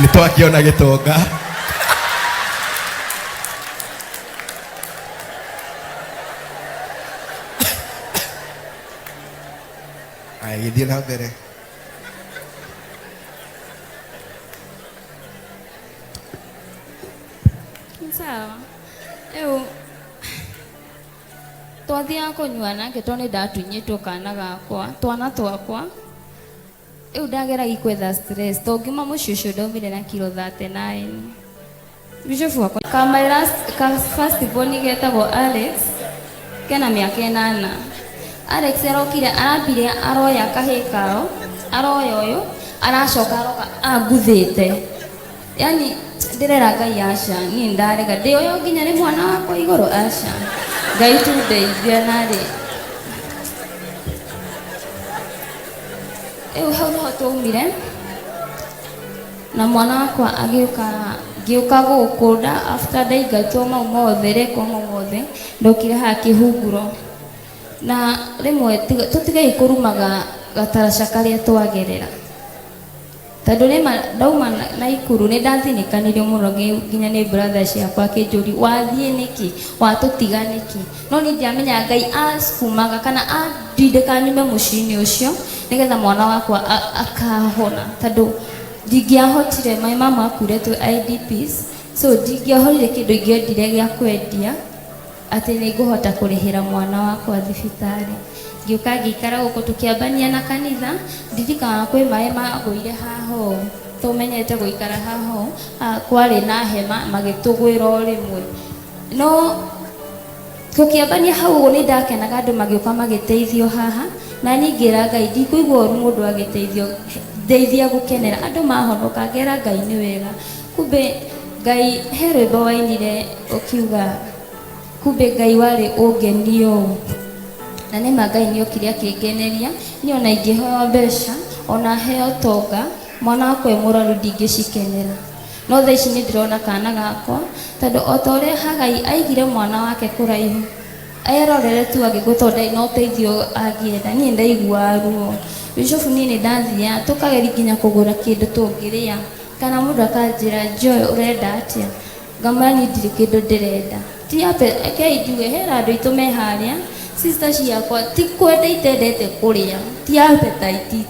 Nĩ twakĩona gĩtonga. Aya, gĩthiĩ na mbere. Sawa, rĩu twathiaga kũnyua nake tondũ nĩ ndatunyĩtwo kana gakwa, twana twakwa. Rĩu ndageragia gwetha stress to ngiuma mũciĩ ũcio ndaumire na kiro 39. Bishop wakwa, ka my last, ka first born getagwo Alex, kena mĩaka 8. Alex arokire, arambire aroya kahĩ kao, aroya ũyũ, aracoka aroka anguthĩte. Yani ndĩrera Ngai, aca, niĩ ndarega ndĩ ũyũ nginya nĩ mwana wakwa igũrũ, aca, Ngai tu ndeithia. Narĩ rĩu hau nĩho twaumire na mwana wakwa agĩũka, ngĩũka gũkũ nda after ndaingatwo mau mothe, rekwo mau mothe, ndokire haha kĩhunguro. Na rĩmwe tũtigei kũrumaga gataraca karĩa twagerera, tondũ rĩma ndauma Naikuru nĩ ndathinĩkanirio mũno nginya nĩ brother ciakwa, akĩnjũria, "Wathiĩ nĩkĩ? Watũtiga nĩkĩ?" No niĩ ndiamenya Ngai acukumaga kana andindĩka nyume mũciĩ-inĩ ũcio nĩgetha mwana wakwa akahona, tondũ ndingĩahotire. My mama akuire twĩ IDPs, so ndingĩahotire kĩndũ ingĩendire gĩa kwendia atĩ nĩ ngũhota kũrĩhĩra mwana wakwa thibitarĩ. Ngĩũka ngĩikara gũkũ, tũkĩambania na kanitha. Ndirikanaga kwĩ maĩ magũire haha ũũ, tũmenyete gũikara haha ũũ. Ah, kwarĩ na hema magĩtũgwĩra o rĩmwe, no tũkĩambania hau ũguo nĩ ndakenaga andũ magĩũka magĩteithio haha, na niĩ ngĩra Ngai, ndikũigua ũru mũndũ agĩteithio, ndeithia gũkenera andũ mahonoka. Ngera Ngai nĩ wega. Kumbe Ngai he rwĩmbo wainire ũkiuga, "Kumbe Ngai warĩ ũngenio ũũ," na nĩma Ngai nĩ okire akĩngeneria. Niĩ ona ingĩheo mbeca, ona heo tonga, mwana wakwa e mũrwaru, ndingĩcikenera. No thaa ici nĩ ndĩrona kana gakwa, tondũ o ta ũrĩa Hagai aigire mwana wake kũraihu erorere tu agĩkua, tondũ ndarĩ na ũteithio angĩenda, niĩ ndaiguaga ruo. Bishop, niĩ nĩ ndathiaga tũkageria nginya kũgũra kĩndũ tũngĩrĩa, kana mũndũ akanjĩra, "Joy, ũrenda atĩa?" Ngamwĩra, "Niĩ ndirĩ kĩndũ ndĩrenda." Ti ape, rekei njuge hena andũ aitũ me harĩa Sister ciakwa ti kwenda itendete kũrĩa, ti appetite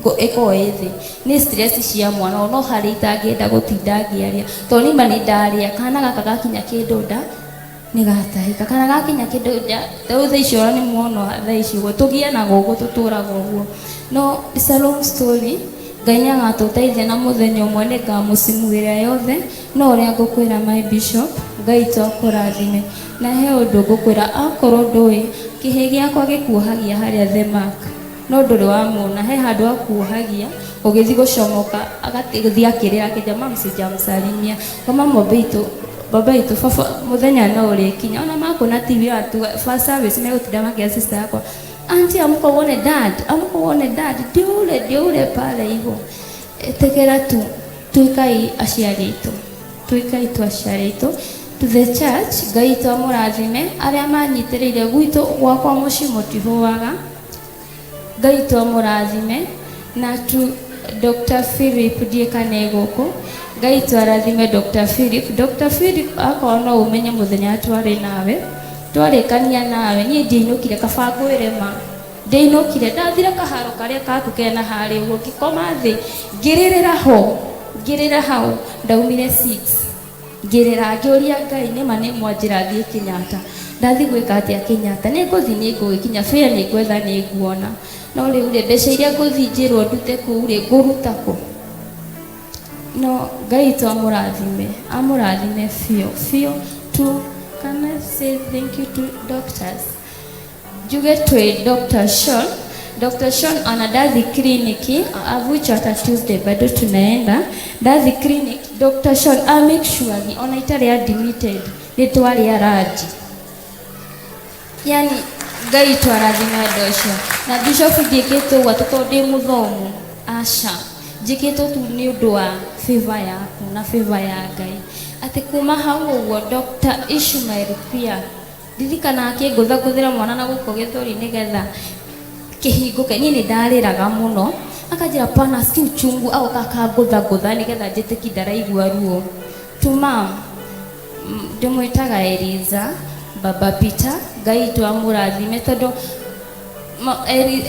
ĩkorwo ĩ thĩ, nĩ stress cia mwana no harĩ itangĩenda gũtinda ngĩaria tondũ nĩma nĩ ndarĩa kana gaka gakinya kĩndũ nda nĩ gatahĩka, kana gakinya kĩndũ nda. Rĩu thaa ici ona nĩ muona thaa ici ũguo tũgianaga ũguo, tũtũraga ũguo, no it's a long story. Ngai nĩ agatũteithia na mũthenya ũmwe nĩ ngamũcimuĩra yothe. No ũrĩa ngũkwĩra my bishop, Ngai to akũrathime. Na he ũndũ ngũkwĩra, akorwo ndũĩ kĩhĩ gĩakwa gĩkuohagia harĩa the mark, no ndũrĩ wamuona, he handũ akuohagia ũgĩthiĩ gũcomoka agathiĩ akĩrĩra akĩnja mam sijamsalimia kama mwambie itu baba itu baba mũthenya no ũrĩkinya. Ona makona TV atu first service megũtinda makĩra sister yakwa, auntie, amka uone dad, amka uone dad, ndio ule, ndio ule pale hivyo. Ĩtĩkĩra tu tuikai aciari aitũ, tuikai tu aciari aitũ. To the church, Ngai tu amũrathime arĩa manyitĩrĩire gwitũ gwakwa mũciĩ mũtihũaga. Ngai tu amũrathime. Na tu Dr. Philip ndiĩ kana e gũkũ, Ngai tu arathime Dr. Philip. Dr. Philip, akorwo no ũmenye mũthenya twarĩ nawe, twarĩkania nawe, niĩ ndiainũkire, kaba ngwĩre ma ndiainũkire, ndathire kaharo karĩa kaku kena harĩa ũguo, ngĩkoma thĩ ngĩrĩrĩra ho, ngĩrĩra hau ndaumire 6 ngĩrĩra ngĩũria Ngai nĩma nĩ mwanjĩra thiĩ Kenyatta, ndathiĩ gwĩka atĩa Kenyatta, nĩ ngũthiĩ, nĩ ngũgĩkinya bĩa, nĩ ngwetha, nĩ nguona, no rĩu rĩ mbeca iria ngũthiĩ njĩrwo ndute kũu rĩ ngũruta kũ? No Ngai tu amũrathime, amũrathime biũ biũ tu. Can I say thank you to doctors? Njuge twĩ Dr. Sean. Dr. Sean ana ndathi kliniki avucho hata Tuesday bado tunaenda ndathi clinic. Dr. Sean a make sure ni ona itarĩ admitted nĩ twarĩa ranji. Yani Ngai twarathime andũ acio. Na bishop, njĩkĩte ũguo atĩ tondũ ndĩ mũthomu, aca, njĩkĩte tu nĩ ũndũ wa favor yaku na favor ya Ngai, atĩ kuma hau ũguo Dr. Ishmael pia ndirikana akĩngũthangũthĩra mwana na gũkũ gĩthũri nĩgetha kĩhingũke, niĩ nĩ ndarĩraga mũno, akanjĩra pana si uchungu, agoka akangũthangũtha nĩgetha njĩtĩki ndaraigua ruo. Tuma ndĩmwĩtaga Eliza baba Peter, Ngai tu amũrathime tondũ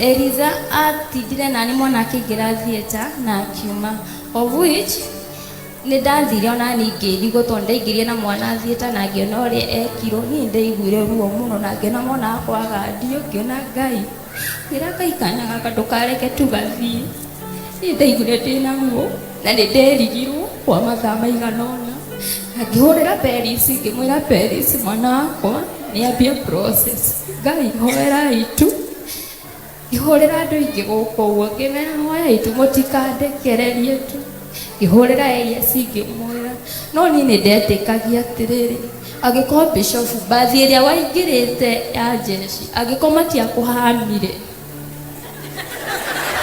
Eliza atindire nani mwana akĩingĩra theatre na akiuma, of which nĩ ndathire ona niĩ ngĩrigwo tondũ ndaingĩrire na mwana theatre na ngĩona ũrĩa ekirwo, niĩ ndaiguire ruo mũno na ngĩona mwana wakwa agandio, ngĩona Ngai, ngĩra Ngai kana gaka ndũkareke tu gathiĩ. Niĩ ndaiguire ndĩna ruo na nĩ nderigirwo kwa mathaa maigana ũna, na ngĩhũrĩra Peris, ngĩmwĩra Peris mwana wakwa nĩ ambie process, Ngai hoerai tu. Ngĩhũrĩra andũ aingĩ gũkũ ũguo ngĩmera hoyai tu mũtikandekererie tu. Ngĩhũrĩra Elias ngĩmwĩra, no niĩ nĩ ndetĩkagia atĩrĩrĩ, angĩkorwo bishop bathi ĩrĩa waingĩrĩte ya jeshi angĩkorwo matiakũhamire,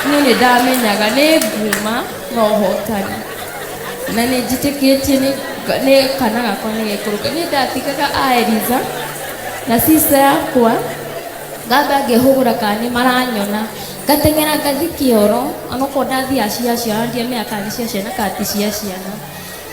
niĩ nĩ ndamenyaga nĩ nguma na ũhotani na nĩ njĩtĩkĩtie nĩ kana gakwa nĩ gekũrũka. Niĩ ndatigaga a Eliza na sister yakwa, ngamba ngĩhũgũra kana nĩ maranyona, ngateng'era ngathi kĩoro onokorwo ndathiaga cia ciana, ndiamenya kana nĩ cia ciana kana ti cia ciana,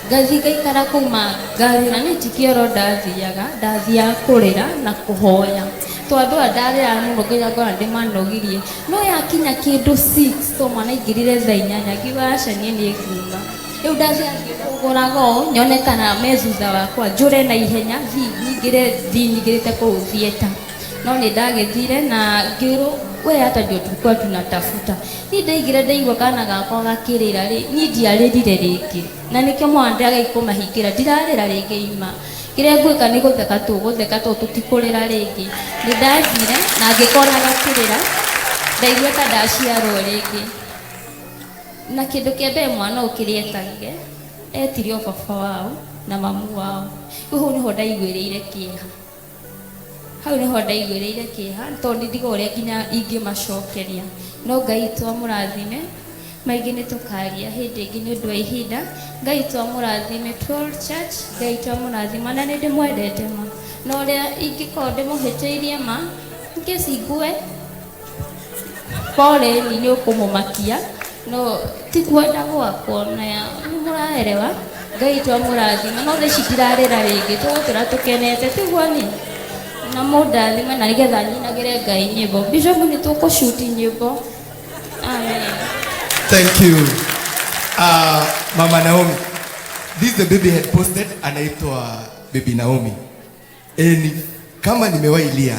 ngathi ngaikara kũu ma ngarĩra. Niĩ ti kĩoro ndathiaga, ndathiaga kũrĩra na kũhoya to andũ aya ndarĩraga mũno nginya ngona ndĩmanogirie. No yakinya kĩndũ 6 to mwana aingĩrire thaa 8, ngiuga aca, niĩ nĩ nguma rĩu. Ndathiaga ngĩhũgũraga ũũ nyone kana me thutha wakwa, njũre na ihenya thiĩ nyingĩre, thiĩ nyingĩrĩte kũu theatre. No nĩ ndagĩthire na ngĩrwo we hata ndio tulikuwa tunatafuta. Niĩ ndaigire ndaigua kana gakwa gakĩrĩra rĩ, niĩ ndiarĩrire rĩngĩ na nĩkĩo mwana ndĩrageria kũmahingĩra, ndirarĩra rĩngĩ ima. Kĩrĩa ngwĩka nĩ gũtheka, tũgũtheka tondũ tũtikũrĩra rĩngĩ. Nĩ ndathire na ngĩkora gakĩrĩra, ndaigua ta ndaciarwo rĩngĩ. Na kĩndũ kĩa mbere mwana ũyũ kĩrĩa etagire, etire o baba wao na mamu wao. Rĩu hau nĩho ndaiguĩrĩire kĩeha, hau nĩho ndaiguĩrĩire kĩeha tondũ ndiga ũrĩa nginya ingĩmacokeria. No Ngai tu amũrathime. Maingĩ nĩ tũkaria hĩndĩ ĩngĩ nĩ ũndũ wa ihinda. Ngai tu amũrathime. To all church, Ngai tu amũrathime na nĩ ndĩmwendete ma, na ũrĩa ingĩkorwo ndĩmũhĩtĩirie ma ngĩcingue poleni nĩ ũkũmũmakia, no ti kwenda gwakwa na nĩ mũraerewa. Ngai tu amũrathime. No thaa ici ndirarĩra rĩngĩ, tũgũtũra tũkenete tiguo ni. Na mũndathime na nĩgetha nyinagĩre Ngai nyĩmbo. Bishop nĩ tũkũcuti nyĩmbo. Amen. Thank you. Mama Naomi. This the baby had posted, anaitwa Baby Naomi. Ni, kama nimewahi lia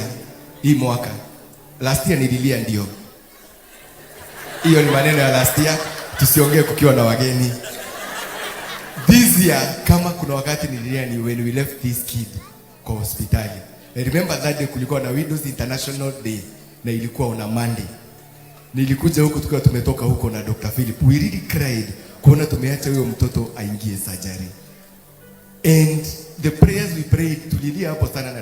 hii mwaka. Last year nililia ndio. Hiyo ni maneno ya last year, tusiongee kukiwa na wageni. This year kama kuna wakati nililia ni when we left this kid kwa hospitali. I remember that day kulikuwa na Widows International Day na ilikuwa on a Monday. Nilikuja huku tukiwa tumetoka huko na Dr. Philip. We really cried kuona tumeacha huyo mtoto aingie surgery. And the prayers we prayed, tulilia hapo sana na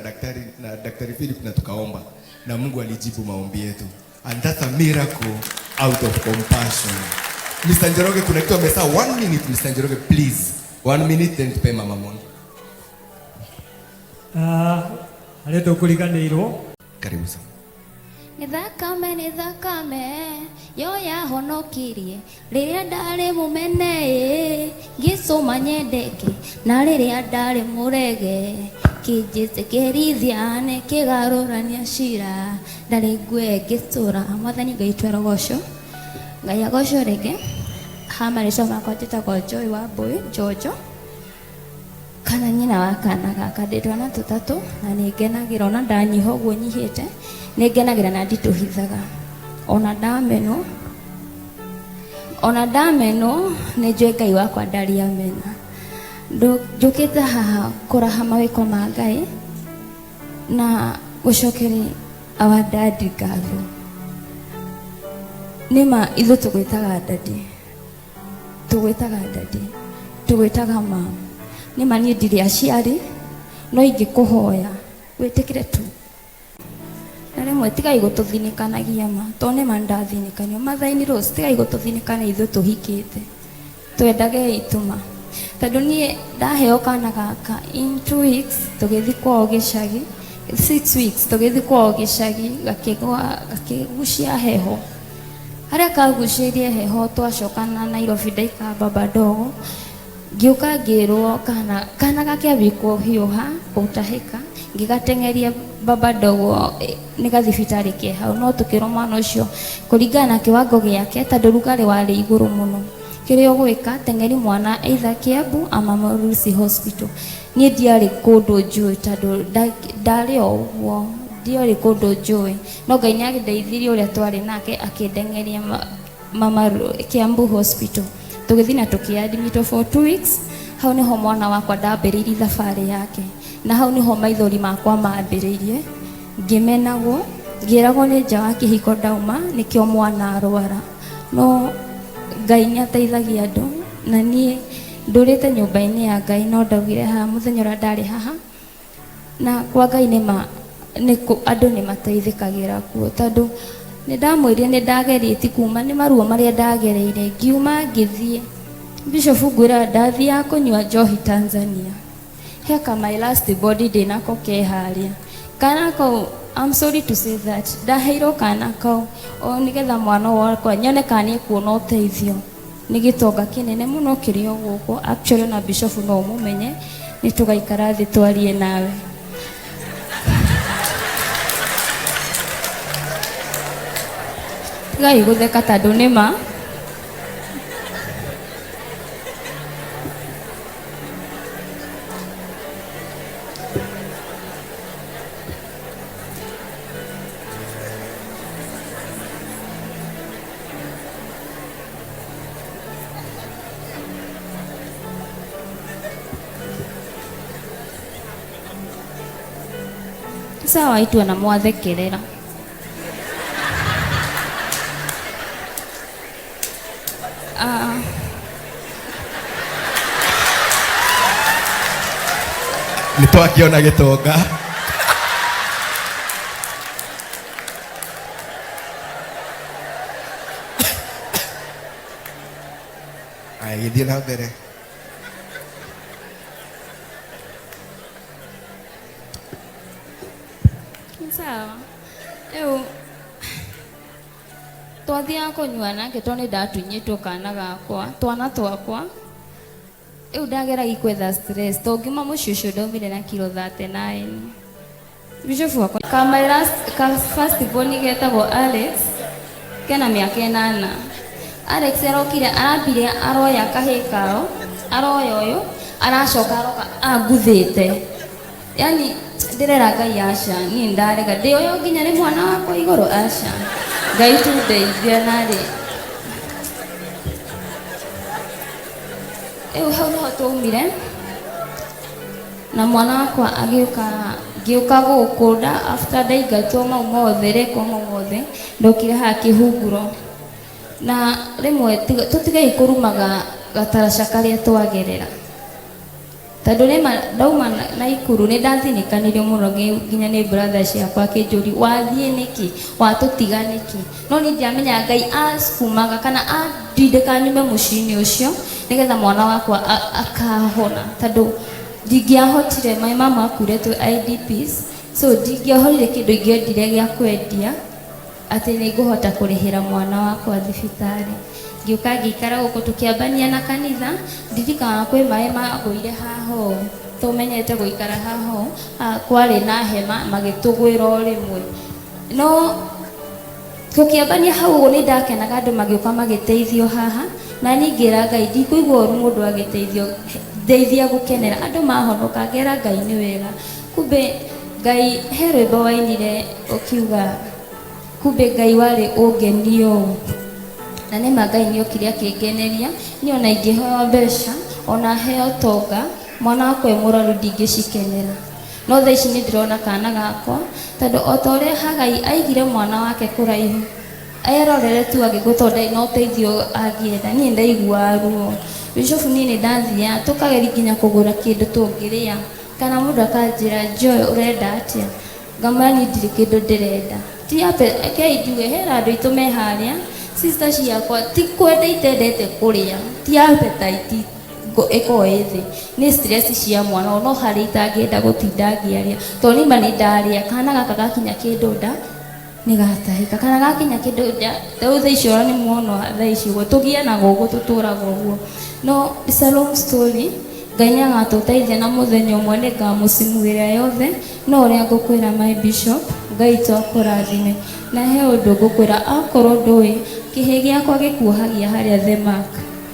daktari Philip na tukaomba na Mungu alijibu maombi yetu. And that's a miracle out of compassion. Mr. Njoroge, kuna kitu amesahau. 1 minute, Mr. Njoroge, please. 1 minute then tupe Mama Mwangi. Harĩa tũkũriganĩirwo. Karibu sana. Nĩ thakame, nĩ thakame yo yahonokirie rĩrĩa ndarĩ mũmene ĩ, ngĩcũma nyendeke, na rĩrĩa ndarĩ mũrege kĩnjĩtĩkĩrithia nĩ kĩgarũrania cira, ndarĩ ngue ngĩtũra. Mwathani Ngai twerogocwo, Ngai agocwo rĩngĩ. Ha marĩtwa makwa njĩtagwo Joy Wambui Njonjo, kana nyina wa kana gaka. Ndĩ twana tũtatũ na nĩ ngenagĩra, ona ndanyiha ũguo nyihĩte nĩ ngenagĩra na nditũhithaga. Ona ndamenwo, ona ndamenwo nĩ njũĩ Ngai wakwa ndarĩ amena. Njũkĩte haha kũraha mawĩko ma Ngai na gũcokeria our daddy ngatho. Nĩma ithuĩ tũgwĩtaga daddy, tũgwĩtaga daddy, tũgwĩtaga mom. Nĩma niĩ ndirĩ aciari, no ingĩkũhoya wĩtĩkĩre tu. Na rĩmwe tigai gũtũthinĩkanagia ma, tondũ nĩma nĩndathinĩkanio. Mother-in laws, tigai gũtũthinĩkana ithuĩ tũhikĩte, twendagei tu ma. Tondũ niĩ ndaheo kana gaka in 2 weeks tũgĩthiĩ kwao gĩcagi, 6 weeks tũgĩthiĩ kwao gĩcagi, gakĩgwa, gakĩgucia heho. Harĩa kagucĩirie heho twacoka na Nairobi ndaikara baba ndogo, ngĩũka ngĩrwo kana gakĩambia kũhiũha gũtahĩka, ngĩgateng'eria baba ndogo nĩ gathibitarĩ ke hau, no tũkĩrwo mwana ũcio kũringana na kĩwango gĩake tondũ rugarĩ warĩ igũrũ mũno, kĩrĩa ũgwĩka teng'eri mwana either Kiambu ama Marusi Hospital. Niĩ ndiarĩ kũndũ njũĩ tondũ ndarĩ o ũguo, ndiarĩ kũndũ njũĩ, no Ngai nĩ andeithirie ũrĩa twarĩ nake akĩndeng'eria mama Kiambu Hospital. Tũgĩthiĩ na tũkĩadmitwo for 2 weeks. Hau nĩho mwana wakwa ndambĩrĩirie thabarĩ yake, na hau nĩho maithori makwa mambĩrĩirie. Ngĩmenagwo, ngĩragwo nĩ nja wa kĩhiko ndauma, nĩkĩo mwana arwara. No Ngai nĩ ateithagia andũ, na niĩ ndũrĩte nyũmba-inĩ ya Ngai, no ndaugire haha mũthenya ũrĩa ndarĩ haha, na kwa Ngai andũ nĩ mateithĩkagĩra kuo, tondũ nĩ ndamwĩrire nĩ ndagerĩtie kuma nĩ maruo marĩa ndagereire, ngiuma ngĩthiĩ. Bishop ngwĩra ndathiaga kũnyua njohi Tanzania. Heka my last body ndĩnako ke harĩa. Kana kau, I'm sorry to say that, ndaheirwo kana kau o nĩgetha mwana wakwa nyone kana nĩekuona ũteithio. Nĩ gĩtonga kĩnene mũno kĩrĩ o gũkũ. Actually ona Bishop no ũmũmenye, nĩ tũgaikara thĩ twarie nawe. Tigai gũtheka tondũ nĩ ma. Sawa itua na mwathekerera. Nĩ twakĩona gĩtonga. Aya, gĩthiĩ na mbere. Sawa. Rĩu twathiaga kũnyua nake tondũ nĩ ndatunyĩtwo kana gakwa, twana twakwa. Rĩu ndageragia gwetha stress, tondũ ngiuma mũciĩ ũcio ndaumire na kiro 39. Bishop wakwa ka my last ka first born getagwo Alex kena mĩaka 8. Alex arokire arambire aroya kahĩ kao aroya ũyũ aracoka aroka anguthĩte, yani ndĩrera Ngai aca niĩ ndarega ndĩ ũyũ nginya nĩ mwana wakwa igũrũ aca Ngai tu ndeithia narĩ rĩu hau nĩho twaumire na mwana wakwa agĩũka ngĩũka gũkũ nda after ndaingatwo mau mothe rekwo mau mothe ndokire haha kĩhunguro na rĩmwe tũtigei kũrumaga gataraca karĩa twagerera tondũ rĩma ndauma Naikuru nĩ ndathinĩkanirio mũno nginya nĩ brother ciakwa akĩnjũria wathiĩ nĩkĩ watũtiga nĩkĩ no niĩ ndiamenya Ngai acukumaga kana andindĩka nyume mũciĩ-inĩ ũcio nĩgetha mwana wakwa akahona tondũ ndingĩahotire my mama akuire twĩ IDPs so ndingĩahotire kĩndũ ingĩendire gĩa kwendia atĩ nĩ ngũhota kũrĩhĩra mwana wakwa thibitarĩ. Ngĩũka ngĩikara gũkũ tũkĩambania na kanitha ndirikanaga kwĩ maĩ magũire haha ũũ tũmenyete gũikara haha ũũ kwarĩ na hema magĩtũgwĩra o rĩmwe no tũkĩambania hau ũguo nĩ ndakenaga andũ magĩũka magĩteithio haha na niĩ ngĩra Ngai ndikũigua ũru mũndũ agĩteithio ndeithia gũkenera andũ mahonoka ngera Ngai nĩ wega kumbe Ngai he rwĩmbo wainire ũkiuga kumbe Ngai warĩ ũngenio ũũ na nĩma Ngai nĩ okire akĩngeneria niĩ ona ingĩheo mbeca ona heo tonga mwana wakwa e mũrwaru ndingĩcikenera no thaa ici nĩ ndĩrona kana gakwa tondũ o ta ũrĩa Hagai aigire mwana wake kũraihu erorere tu agĩkua tondũ ndarĩ na ũteithio angĩenda niĩ ndaiguaga ruo. Bishop niĩ nĩ ndathiaga tũkageria nginya kũgũra kĩndũ tũngĩrĩa kana mũndũ akanjĩra Joy ũrenda atĩa ngamwĩra niĩ ndirĩ kĩndũ ndĩrenda ti rekei njuge hena andũ aitũ me harĩa sister ciakwa ti kwenda itendete kũrĩa ti appetite ĩkoragwo ĩ thĩ nĩ stress cia mwana no harĩa itangĩenda gũtinda ngĩaria tondũ nĩma nĩ ndarĩa kana gaka gakinya kĩndũ nda nĩ gatahĩka kana gakinya kĩndũ nda rĩu thaa ici ona nĩ muona thaa ici ũguo tũgianaga ũguo tũtũraga ũguo no it's a long story Ngai nĩ agatũteithia na mũthenya ũmwe nĩ ngamũcimuĩra yothe no ũrĩa ngũkwĩra my bishop Ngai to akũrathime na he ũndũ ngũkwĩra akorwo ndũĩ kĩhĩ gĩakwa gĩkuohagia harĩa the mark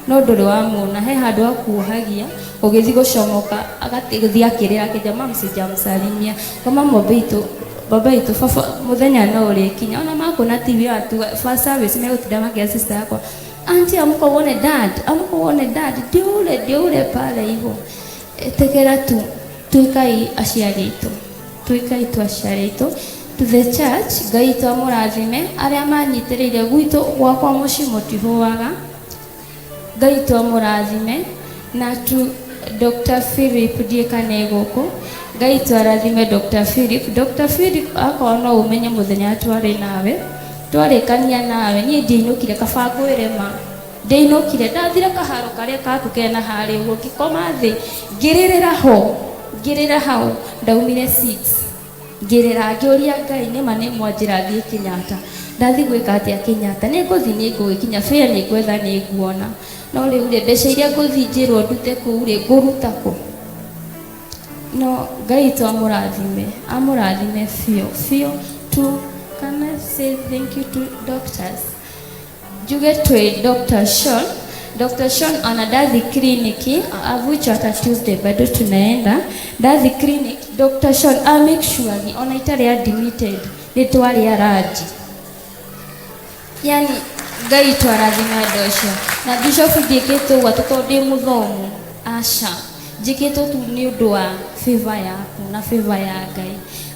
no ndũrĩ wamuona he handũ akuohagia ũgĩthiĩ gũcomoka agathiĩ akĩrĩra akĩnjĩra mam sijamsalimia ngama mwambie itu baba itu baba mũthenya no ũrĩkinya ona makuona TV atu first service megũtinda makĩra sister yakwa auntie amka uone dad amka uone dad ndio ule ndio ule pale hivyo ĩtĩkĩra tu tuĩkai aciari aitũ tuĩkai tu aciari aitũ to the church Ngai tu amũrathime arĩa manyitĩrĩire gwitũ gwakwa mũciĩ mũtihũaga Ngai tu amũrathime na tu Dr. Philip ndiĩ kana e gũkũ Ngai tu arathime Dr. Philip. Dr. Philip akorwo no ũmenye mũthenya twarĩ nawe twarĩkania nawe niĩ ndiainũkire kaba ngwĩre ma ndiainũkire ndathire kaharo karĩa kaku kena harĩa ũguo ngĩkoma thĩ ngĩrĩrĩra ho ngĩrĩra hau ndaumire 6 ngĩrĩra ngĩũria Ngai nĩma nĩ mwanjĩra thiĩ Kenyatta ndathiĩ gwĩka atĩa Kenyatta nĩ ngũthiĩ nĩ ngũgĩkinya fare nĩ ngwetha nĩ nguona no rĩu rĩ mbeca iria ngũthiĩ njĩrwo ndute kũu rĩ ngũruta kũ no Ngai tu amũrathime amũrathime biũ biũ tu can I say thank you to doctors njuge twĩ Dr. Sean Dr. Sean ana ndathi kliniki avucho hata Tuesday bado tunaenda ndathi clinic Dr. Sean a make sure ni ona itarĩ admitted nĩ twarĩa ranji yani Ngai twarathime andũ acio na bishop ndiĩkĩte ũguo atĩ tondũ ndĩ mũthomu aca njĩkĩte tu nĩ ũndũ wa favor yaku na favor ya Ngai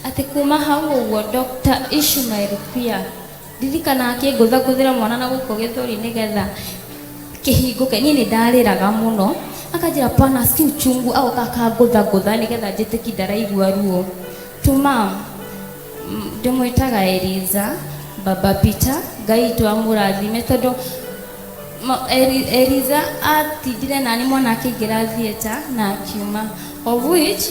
atĩ kuma hau ũguo Dr. Ishmael pia ndirikanaga akĩngũthangũthĩra mwana na gũkũ gĩthũri nĩgetha kĩhingũke niĩ nĩ ndarĩraga mũno akanjĩra pana si uchungu agoka akangũthangũtha nĩgetha njĩtĩki ndaraigua ruo tuma ndĩmwĩtaga Eliza baba Peter Ngai tu amũrathime tondũ Eliza atindire nani mwana akĩingĩra theatre na akiuma of which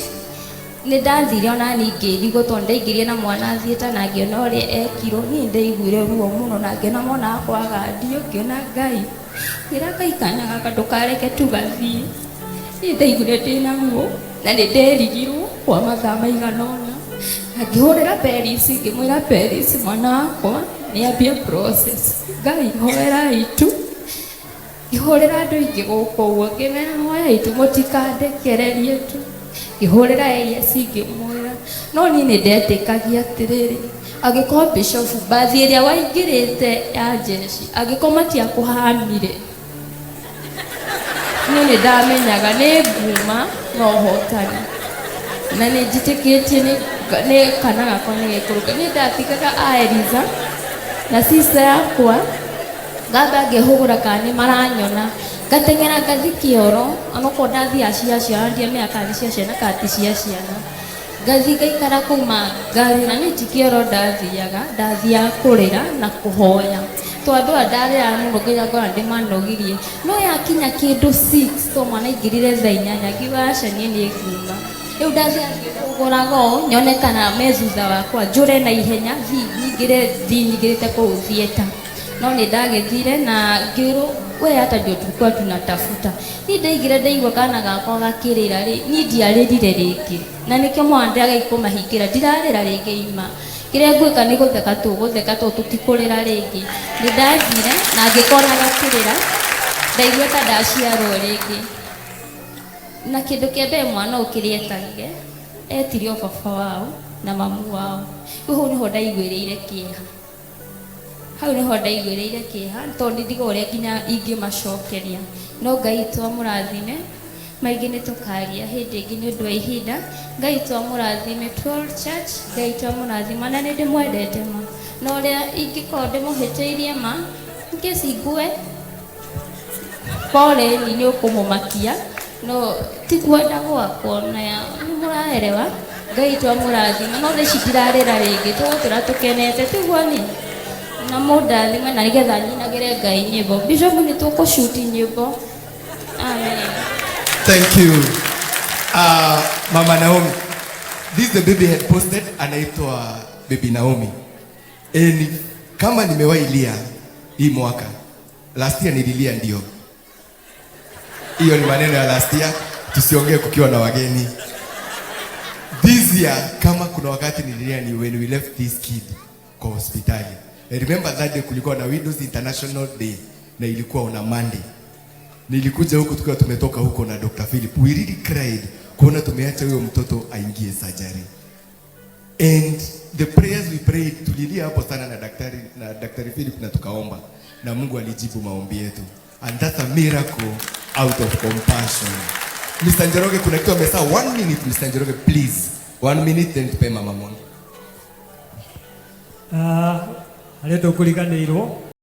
nĩ ndathire ona niĩ ngĩrigwo tondũ ndaingĩrire na mwana theatre na ngĩona ũrĩa ekirwo niĩ ndaiguire ruo mũno na ngĩona mwana wakwa agandio ngĩona Ngai ngĩra Ngai kana gaka ndũkareke tu gathiĩ niĩ ndaiguire ndĩna ruo na nĩ nderigirwo kwa mathaa maigana ũna Na ngĩhũrĩra Peris, ngĩmwĩra Peris mwana wakwa nĩ ambie process. Ngai hoerai tu. Ngĩhũrĩra andũ aingĩ gũkũ ũguo ngĩmera hoyai tu mũtikandekererie tu. Ngĩhũrĩra Elias ngĩmwĩra, no niĩ nĩ ndetĩkagia atĩrĩrĩ, angĩkorwo Bishop bathi ĩrĩa waingĩrĩte ya jeshi angĩkorwo matiakũhamire, niĩ nĩ ndamenyaga nĩ nguma na ũhotani, na nĩ njĩtĩkĩtie nĩ kana gakwa nĩ gekũrũka. Niĩ ndatigaga a Eliza na sister yakwa, ngamba ngĩhũgũra kana nĩ maranyona, ngateng'era ngathi kĩoro, onokorwo ndathiaga cia ciana ndiamenya kana nĩ cia ciana kana ti cia ciana, ngathi ngaikara kũu ma ngarĩra. Niĩ ti kĩoro ndathiaga, ndathiaga kũrĩra na kũhoya, tondũ andũ aya ndarĩraga mũno nginya ngona ndĩmanogirie. No yakinya kĩndũ 6, to mwana aingĩrire thaa 8, ngiuga aca, niĩ nĩ nguma. Rĩu ndathiaga ngĩhũgũraga ũũ nyone kana me thutha wakwa, njũre na ihenya thiĩ nyingĩre, thiĩ nyingĩrĩte kũu theatre. No nĩ ndagĩthire na ngĩrwo, we hata ndio tulikuwa tunatafuta. Niĩ ndaigire ndaigua kana gakwa gakĩrĩra rĩ, niĩ ndiarĩrire rĩngĩ, na nĩkĩo mwana ndĩrageria kũmahingĩra, ndirarĩra rĩngĩ. Ima kĩrĩa ngwĩka nĩ gũtheka, tũgũtheka tondũ tũtikũrĩra rĩngĩ. Nĩ ndathire na ngĩkona gakĩrĩra, ndaigua ta ndaciarwo rĩngĩ. Na kĩndũ kĩa mbere mwana ũyũ kĩrĩa etagire, etire o baba wao na mamu wao. Rĩu hau nĩho ndaiguĩrĩire kĩeha, hau nĩho ndaiguĩrĩire kĩeha, tondũ nĩ ndiga ũrĩa nginya ingĩmacokeria. No Ngai witũ amũrathime. Maingĩ nĩ tũkaria hĩndĩ ĩngĩ nĩ ũndũ wa ihinda. Ngai witũ amũrathime. To all church, Ngai witũ amũrathime, na nĩ ndĩmwendete ma, na ũrĩa ingĩkorwo ndĩmũhĩtĩirie ma ngĩcingue poleni, nĩ ũkũmũmakia, no ti kwenda gwakwa, na nĩ mũraerewa. Ngai witũ amũrathime. No thaa ici ndirarĩra rĩngĩ, tũgũtũra tũkenete, tiguo ni na mũndathime, na nĩgetha nyinagĩre Ngai nyĩmbo. Bishop, nĩ tũkũcuti nyĩmbo. Amen. Thank you. Mama Naomi. This the baby had posted, anaitwa Baby Naomi. Ni, kama nimewahi lia hii mwaka. Last year nililia ndio. Hiyo ni maneno ya last year, tusiongee kukiwa na wageni. This year kama kuna wakati nililia ni when we left this kid kwa hospitali. I remember that day kulikuwa na Widows International Day na ilikuwa on a Monday. Nilikuja huku tukiwa tumetoka huko na Dr. Philip. We really cried kuona tumeacha huyo mtoto aingie surgery. And the prayers we prayed, tulilia hapo sana na daktari Philip na tukaomba na Mungu alijibu maombi yetu. And that's a miracle out of compassion. Mr. Njoroge, kuna kitu amesahau. One minute, Mr. Njoroge, please. One minute, then tupe Mama Moni. Harĩ ũndũ ngũriganĩirwo.